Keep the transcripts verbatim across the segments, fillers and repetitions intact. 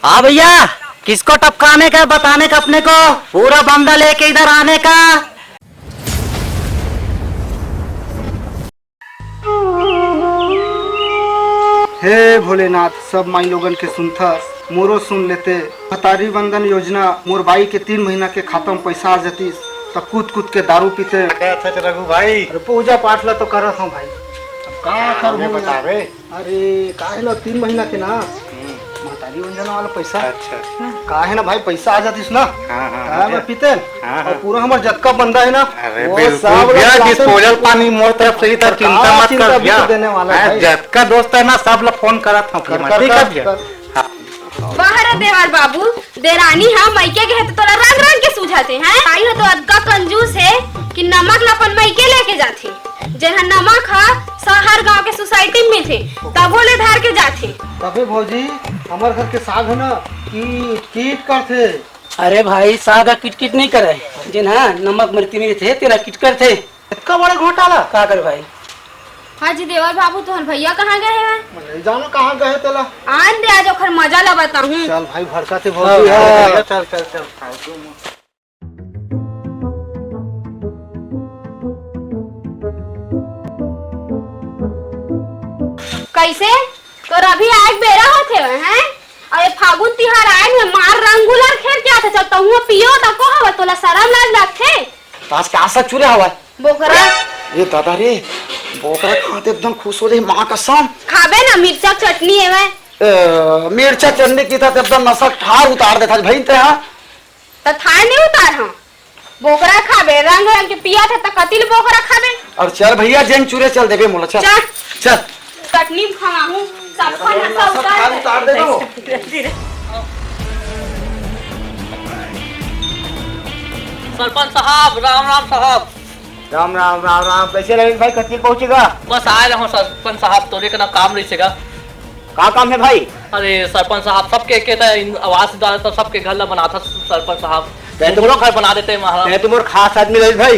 हाँ भैया, किसको टपकाने का है बताने का अपने को, पूरा बंदा लेके इधर आने का। हे भोलेनाथ, सब माई लोगन के सुनथस, मोरो सुन लेते। महतारी वंदन योजना, मोर बाई के तीन महीना के खाता म पैसा आ जतिस, त कूद कूद के दारू पीते। अच्छा, अच्छा, रघु भाई। अरे, पूजा पाठ ला तो करत हूँ भाई, अब का अरे, करहूँ बता यार। बे। अरे, काहे ला तीन महीना के ना, हम्म। महतारी वंदन वाला पैसा। अच्छा, अच्छा। काहे ना भाई, पैसा आ जातिस ना। हाँ, हाँ, काहे हाँ। बा पीते? हाँ, और हाँ। पूरा हमर जतका बंदा है ना, अरे, वो बिल्कुल सब लोग भैया, लाते हैं। Disposal पानी मोर तरफ से ही था, चिंता का मत चिंता कर भी भैया। तो देने वाला है हाँ, भाई। जतका दोस्त है ना, सब ला फोन करत हूँ, कर, कर, ठीक है कर, भैया? कर। हाँ। वाह रे देवर बाबू, देरानी ह मइके गे हे त तोला रंग रंग के सूझत हे, हैं? भाई ह तो अतका कंजूस हे कि नमक ल अपन मइके लेके जाथे। जेन ह नमक ह सहर गांव के सोसाइटी म मिलथे, तभो ले धर के जाथे। तभे भौजी, हमर घर के साग ह ना, कीट कीट करथे। अरे भाई, साग ह किट किट नइ करय, जेन ह नमक मिर्ची मिलथे, तेला किट करथे। इतका बड़ा घोटाला? का करे भाई? हाँ जी देवर बाबू, तुहर भैया कहाँ गए हैं? मैं नहीं जानू कहाँ गए तेला। आन दे, आज ओखर मजा ला बताहूँ। चल भाई, भड़का ते हाँ, भौजी हाँ, है। चल, चल, चल। कैसे? तोर अभी आए के बेरा होथे, हैं? अउ ये फागुन तिहार आए में मार रंग गुलाल खेल के आथे, चल तहुआ पियो त को हवा, तोला शरम लाज लागथे? आज का सा चुरे हवा? बोकरा। ये दादा रे, बोकरा खाते एकदम खुश हो जाही, माँ कसम। खाबे ना, मिर्चा चटनी एवं। ए, मिर्चा चटनी की था, एकदम नशा ठार उतार देथा भाई ते, हाँ? त थाय नहीं उतार, हाँ। बोकरा खाबे, रंग रंग के पिया था, त कतिल बोकरा खाबे। अउ चल भैया, जेन चुरे चल देबे मोला, चल। चल। चल। चटनी खवाहूँ, सबका नशा उतार दे। सरपंच साहब, राम राम साहब। राम राम, राम राम। कैसे रहे भाई, कतनी पहुंचेगा? बस आए रहो सरपंच साहब, तोरे का ना काम रही सेगा। का काम है भाई? अरे सरपंच साहब, सबके के त इन आवास डाले त सबके घर ला बनाथा सरपंच साहब। तै तो मोरो घर बना देते महाराज। तै तो मोर खास आदमी रही भाई।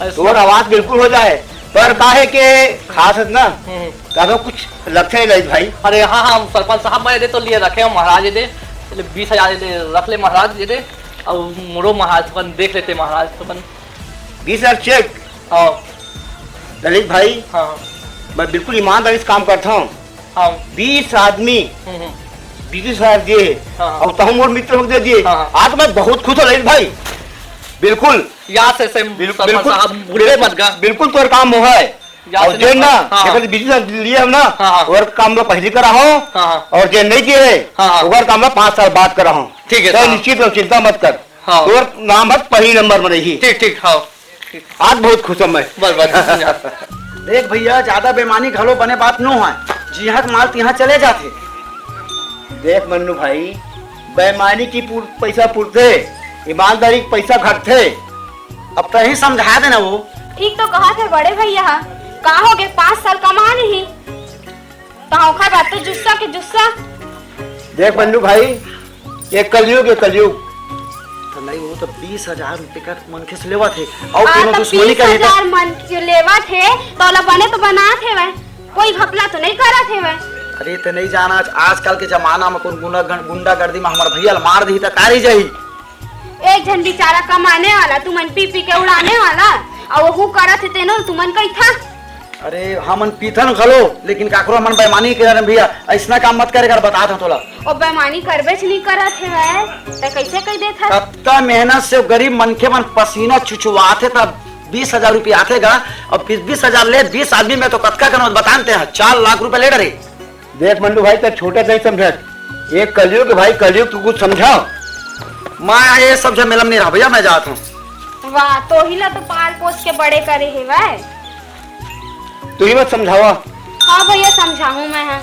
अरे तोर आवास बिल्कुल हो जाए, पर काहे के खास है ना? हम्म। तब कुछ लक्ष्य नहीं भाई। अरे हाँ, हाँ, सरपंच साहब, मैं दे तो लिए रखे हूँ महाराज दे, चले बीस हजार दे रख ले महाराज दे, और मोरो महाराज अपन देख लेते महाराज अपन। बीस हजार चेक? हाँ। ललित भाई, हाँ, हाँ। मैं बिल्कुल ईमानदारी से काम करता हूँ। हाँ। बीस आदमी, हम्म, हम्म। बीस हजार दिए, हाँ, हाँ। और तहु मोर मित्र लोग दे दिए। हाँ, हाँ। आज मैं बहुत खुश हूँ ललित भाई, बिल्कुल। या से, से बिल-, सरपंच बिल्कुल, साहब, भूले बिल्कुल, मत गा। बिल्कुल तोर काम वो है। या और से जेन ना, हाँ, हाँ। जेकर बीस हजार लिए हम ना, हाँ, हाँ। ओकर काम ला पहली करा हो, हाँ, हाँ। और जेन नहीं दिए है, हाँ, हाँ। ओकर काम ला पाँच साल बाद करा हो। ठीक है, तो साहब। निश्चित रहो, चिंता मत कर। हाँ। तोर नाम है पहली नंबर में रही। ठीक, ठीक, हाँ। आज बहुत खुश हूँ मैं। बस, बस। देख भैया, ज्यादा बेईमानी घलो बने बात नो है। जिहाँ के माल तिहाँ चले जाथे। देख मन्नू भाई, बेईमानी की पुर-, पैसा पुरथे, ईमानदारी के पैसा घटथे। अब तहीं समझा देना वो। ठीक तो कहा थे बड़े भैया, का हो गए, पाँच साल कमा नहीं। त ओखर बाद तो जुस्सा के जुस्सा। देख बन्नू भाई, ये कलयुग, ये कलयुग। त नहीं, वो तो बीस हजार रुपये का मनखे से लेवत हे, और हाँ, कोनो त दुश्मनी बीस हजार करे त मन के लेवत हे, त ओला बने तो बनात हे वह, कोई घपला तो नहीं करत हे वह। अरे, ते नहीं जाना, आज, आजकल के जमाना में कौन गुंडा, गुंडागर्दी में हमार भैया ला मार दी त का रही जाही? एक झन बेचारा कमाने वाला, तुमन पी पी के उड़ाने वाला, अउ ओहू करत हे तेनो तुमन कहिथा। अरे, हमन पीथन घलो, लेकिन काकरो हमन बेईमानी के करन भैया, अइसना काम मत करे कर, बतात हंव तोला। ओ बेईमानी करबेच नहीं करत हे वै, तै कइसे कहि देथस? कत्ता मेहनत से गरीब मनखे मन पसीना चुचवाथे, तब बीस हजार रुपया आथे गा, अउ फिर बीस हजार ले, बीस आदमी में तो कतका करन, बता न ते, चार लाख रुपया ले डरे। देख मंडू भाई, तै छोटे नहीं समझत। ये कलयुग भाई, कलयुग, तू कुछ समझा। मैं ये सब झमेला में नहीं रहा भैया, मैं जात हूँ। वाह, तोही ला तो पाल पोस के बड़े करे हे वै। तू ही मत समझावा। हाँ भैया, समझाहूँ मैं, हाँ।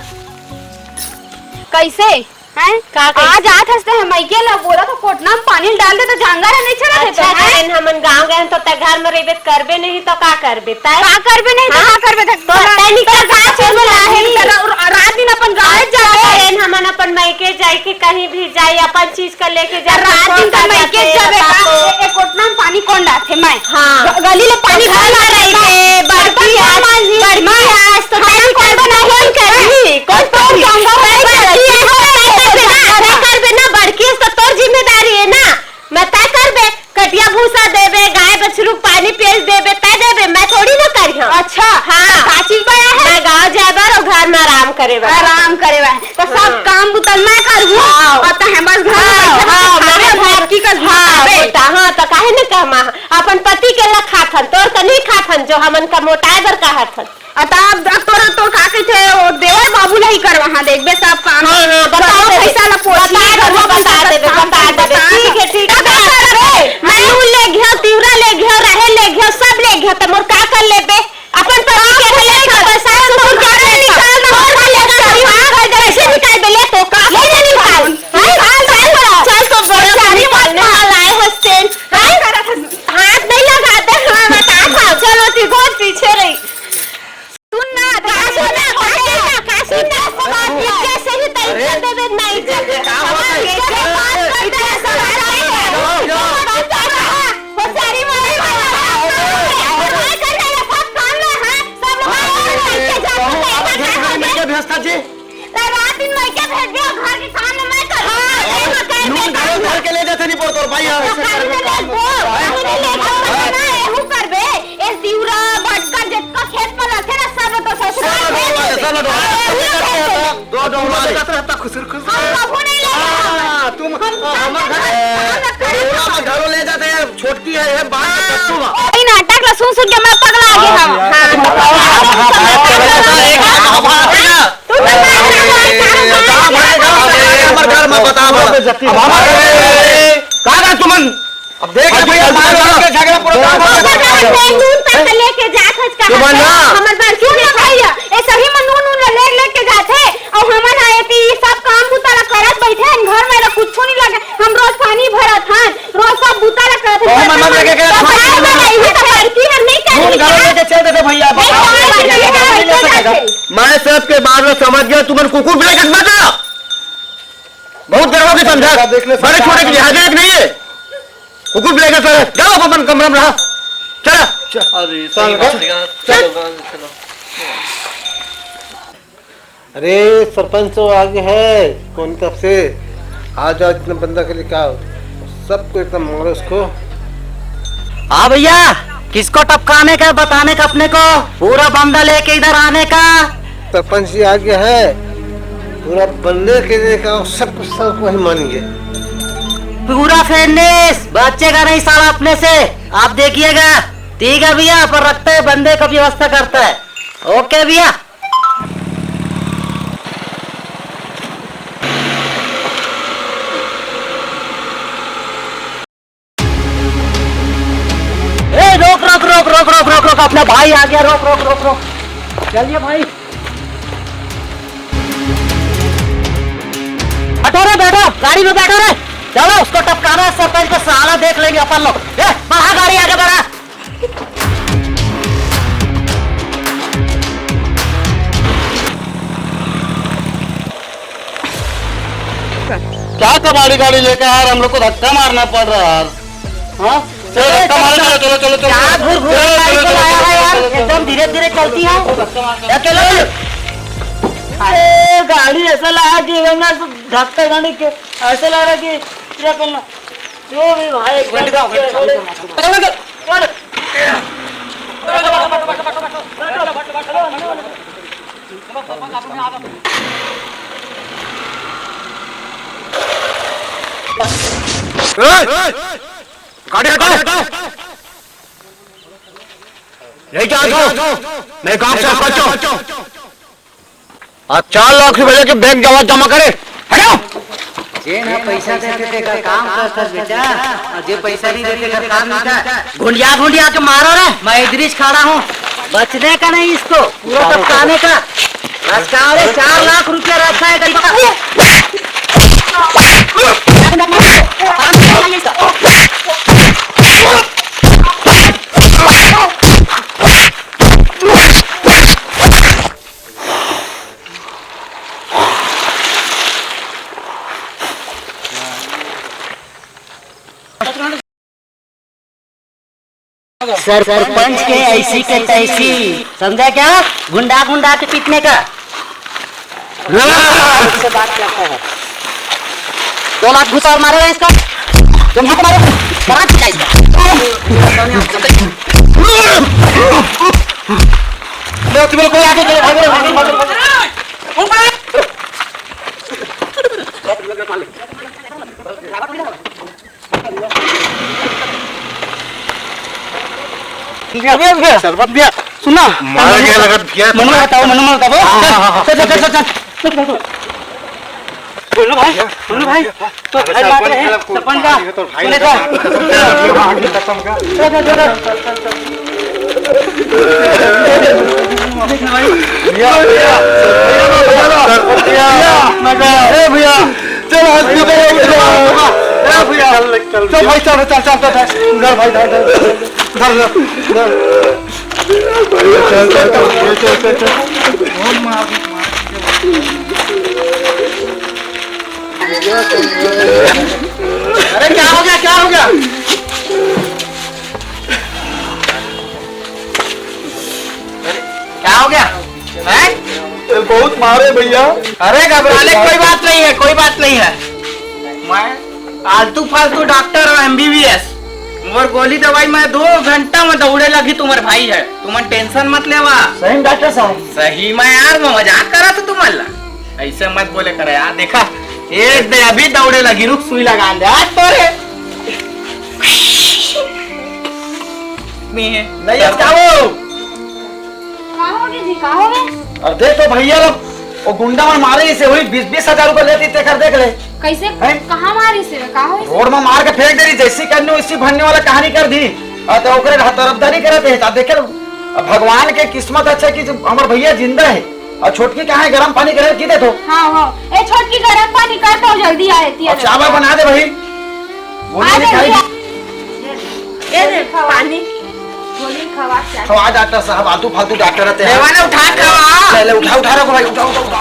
कैसे? हैं? का कैसे? आ जात हस ते हमइके ला बोला तो कोटना में पानी डाल दे तो झांगा रह नहीं चला देता अच्छा, है। जब हमन गाँव गए तो तै घर में रहिबे त करबे नहीं तो का करबे तै? का करबे नहीं तो हाँ? का करबे? तो तै निकल जा, छोड़ दे, नहीं। रा-, रात दिन अपन गाँव अच्छा, जाबे। बहन, हमन अपन मइके जाए के कहीं भी जाए, अपन चीज का लेके जाए, रात तो दिन तो का मइके जाते जाबे हैं, का? बताओ। ए, ए कोटना में पानी कौन डालथे? मैं। हाँ। ग-, गली ले पानी तो कौन घर में डालथे? रहिबे, बर्तन बर्तन कौन मांजी? बर्तन मांजी? तो खाना कौन बनाही? कौन करही? कौन तो करही? गंगा नहीं करही। तै करबे ना, तै करबे ना, है, बस घर में हाँ, बैठे हाँ, बैठे मेरे घर घर की का हाँ, खाबे। बेटा, हाँ, तो काहे न कहमा? अपन पति के ला खाथन, तोर का नहीं खाथन, जो हमन का मोटाए बर कहत हन। अब, अब तोर, तोर का कहिथे, वो देवर बाबू ला ही करवा, हाँ, देखबे सब काम। हाँ, हाँ, बता देबे। पैसा ला पोछी, बता देबे, घर में बता सब देबे, काम बता देबे। बता ठीक है, ठीक है, बता बता देबे। देबे। मैं नून ले घेव, तिवरा ले घेव, राहेर ले घेव, सब ले घेव, त मोर का कर लेबे? अपन पति के घर ले खा, सास ससुर के घर ले खा। और घर ले खा, हाँ? कैसे निकाल दे ले तो का? ले ले निकाल। हैं? निकाल, निकाल। चल तो बोलो, बेचारी मत निकालने वाला है वो सेंट। हैं? हाथ नहीं लगाते, हाँ, बता था। चलो, ठीक हो, पीछे रही। सुन ना, का सुन ना, का सुन ना, का सुन ना, सब आप इज्जत से ही तो इज्जत देवे, ना इज्जत। ये, ये क्या हुआ? हमारी इज्जत है, बात करते हैं, सवाल नहीं है। होशियारी मारी, होशियारी मारी। हमारे घर का ये सब काम ना है, सब हमारे घर में इज्जत जाती है, हमारे घर में क्या व्यवस्था जी? तो रात दिन मैं क्या भेज दिया, घर के काम में मैं कर। हाँ, नून घरो धर के ले जाते नहीं पड़तो भाई, हाँ। तो काम में ले दो, काम में ले दो, ना, एहू करबे। ए तिवरा, बटका, जेतका खेत में रथे ना, सब तो ससुराल चलो, भेज डोमा, देबे। चलो, डोमा। हाँ, एहू भेज देबे। दो डोमा। हम कभू नहीं ले जाबो। हाँ, तुम हम हमारे घर, हम लोग करेंगे। डोमा में घरो ले जाते हैं, छोटकी है, ये बात तो तू। ई नाटक ला सुन सुन के मैं पगला गे हूँ। हाँ। तू तो पगला गे हूँ। हमारे घर में बता, अब हमारे घर में। का तुमन अब देख ले भैया, मार मार के झगड़ा पूरा गाँव में। ओकर बाद में नून तक लेके जात हस कहाँ से? हमर बड़की जेठाई है, ए सही में नून, नून ले लेके जात है। और हमन आए ती सब काम बुता ला करत बैठे हैं, घर में ला कुछो नहीं लगे। हम रोज पानी भरत हन, रोज सब बुता ला करत हन। तो हमन मन लगे के तो खाना खाए वाला इही तो बड़की हर नहीं कर नून घर लेके चल देते भैया, नहीं, बाप रे, नहीं, नहीं, नहीं, नहीं, नहीं, नहीं, मैं सबके बात में समझ गया, तुमन कुकुर बिलाई कस मत रहा। बहुत गर्व के समझा। देख ले, बड़े छोटे की लिहाज नहीं है। हुकुम लेके चले, जाओ अपन कमरा में रहा। चला। अरे, सही बात है यार। चलो, चलो। अरे, सरपंच तो आगे है, कौन कब से? आ जाओ, इतने बंदा के लिए क्या हो? सबको एकदम मारो उसको। हाँ भैया, किसको टपकाने का, बताने का अपने को, पूरा बंदा लेके इधर आने का। सरपंच जी आगे है, पूरा बंदे के लिए का, सब कुछ, सब वही मानेंगे। पूरा फिनिश, बचेगा नहीं साला अपने से, आप देखिएगा। ठीक है भैया, पर रखते हैं, बंदे का व्यवस्था करता है। ओके भैया। ए, रोक, रोक, रोक, अपना भाई आ गया, रोक, रोक, रोक, रोक। चलिए भाई, बैठो रे, बैठो, गाड़ी में बैठो रे। चलो, उसको टपकाना है सरपंच को, साला देख लेंगे अपन लोग। ए, बढ़ा गाड़ी आगे, बढ़ा। क्या कबाड़ी गाड़ी लेकर यार, हम लोग को धक्का मारना पड़ रहा है यार। हाँ? चलो, धक्का मारो, चलो, चलो, चलो, चलो। क्या घुर घुर चलो, गाड़ी चलो, को चलो, लाया चलो, है यार? चलो, चलो, एकदम धीरे धीरे चलती है। धक्का मारते हैं। क्या चलो? अरे, गाड़ी ऐसा लाया कि एकदम ना धक्का खाने के, ऐसा लग रहा कि क्या करना? जो भी भाई, एकदम घंटी दो, घंटी दो। चलो, चलो, चलो। ए, गाड़ी हटाओ। यही क्या हटाओ? मैं गांव से सरपंच हूँ। आज चार लाख रुपए लेके बैंक जमा, जमा करे। हटाओ। जेन ह पैसा देथे तेकर काम करथस बेटा, और जे पैसा नहीं देथे तेकर काम नहीं कर। घुंडिया घुंडिया के मारो रे, मैं इधर ही खड़ा हूँ, बचने का नहीं इसको, पूरा टपकाने का। बस का रे, चार लाख रुपया रखा है गरीब का। सरपंच के ऐसी के तैसी, समझा क्या? गुंडा गुंडा के पीटने का। से बात करता है। दो लाख घुसा और मारो इसको। तुम मत मारो, मार दिया इसको। लो, तुम लोग कोई आगे चलो, भागो, भागो, भागो। भैया, भैया, भैया। शरबत भैया। सुन ना। मारा गया लगत भैया। मनु बताओ, मनु बताओ। हाँ, हाँ, हाँ, हाँ। चल, चल, चल, चल, चल। बोलो भाई, बोलो भाई। तो अरे भाई सरपंच मार रहे हैं, साहब, सरपंच का। ये तो भाई सुने का। चल, चल, चल, चल। भैया, भैया, भैया, भैया, ए भैया, चल हॉस्पिटल में उठा। ए भैया, चल, चल, चल भाई, चल, चल, चल, चल, चल, भाई, चल, चल, चल, चल, चल, चल, चल, चल, चल। अरे क्या हो गया, क्या हो गया? क्या हो गया? हैं? ये बहुत मारे भैया। अरे घबराने की कोई बात नहीं है, कोई बात नहीं है। मैं आलतू फालतू डॉक्टर हूँ, एमबीबीएस। मोर गोली दवाई मैं दो घंटा में दौड़े लगी तुम्हारे भाई है, तुमन टेंशन मत लेवा। सही में डॉक्टर साहब? सही में यार, मैं मजाक करा था तुम्हारा। ऐसे मत बोले करे यार, देखा एक दे अभी दौड़े लगी, रुक सुई लगा दे आज तोरे। नहीं है। नहीं है, क्या हो? का हो गे जी, का हो गे? अरे देख तो भैया, वो गुंडा मन मारे इसे हुई बीस बीस हजार रुपया लेती, तेकर देख ले। कैसे? हैं? कहाँ मारी से? का हो इसे? रोड में मार के फेंक दे रही, जैसी करनी वैसी भरने वाला कहानी कर दी। आ, तो ओकरे तरफदारी करत है, ता देखे लो। अब भगवान के किस्मत अच्छा कि जो हमार भैया जिंदा है। और छोटकी कहाँ है? गरम पानी करे, की दे दो। हाँ, हाँ। ए, छोटकी गरम पानी कर दो, जल्दी आ जाती है। और चावल बना दे भाई। गोली आ नहीं खाई। जल्दी। ए दे, पानी। गोली खवा क्या? खवा डॉक्टर साहब, आलतू फालतू डॉक्टर रहते हैं। लेवा ना, उठा खवा। ले, ले, उठा, उठा रखो भाई, उठा, उठा, उठा।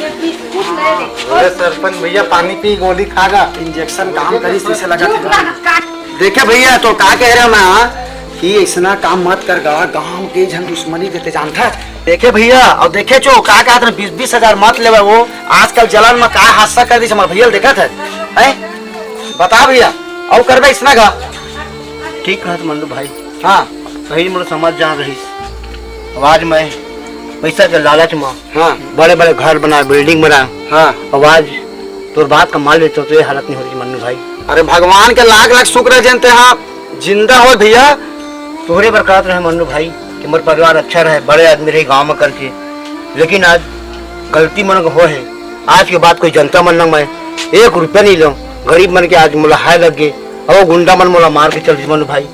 ये बिस्कुट ले ले। अरे सरपंच भैया, पानी पी, गोली खा गा। इंजेक्शन काम करी, इसे लगा चुप था। लगा, काट। देखे भैया, तो का कह रहा मैं कि ऐसना काम मत कर गा, गांव के झन दुश्मनी देते जानता है। देखे भैया, और देखे चो का कहत रहे, बीस बीस हजार मत लेवे वो। आजकल जलन में का हादसा कर दी हमारे भैया, देखत है, हैं? बता भैया, और करबे ऐसना गा? ठीक कहत मंदू भाई। हाँ। कहीं मोर समझ जान रही। अब आज मैं पैसा के लालच में हाँ। बड़े बड़े घर बना, बिल्डिंग बना। हाँ। अब आज तोर बात का मान लेते तो ये हालत नहीं होती मन्नू भाई। अरे भगवान के लाख लाख शुक्र है, जनते हाँ जिंदा हो भैया। तोहरे बर कहत रहे मन्नू भाई कि मोर परिवार अच्छा रहे, बड़े आदमी रही गांव में करके, लेकिन आज गलती मन को हो है। आज के बाद कोई जनता मन लंग मैं एक रुपया नहीं लूँ। गरीब मन के आज मोला हाय लग गए, और वो गुंडा मन मोला मार के चल दी मन्नू भाई।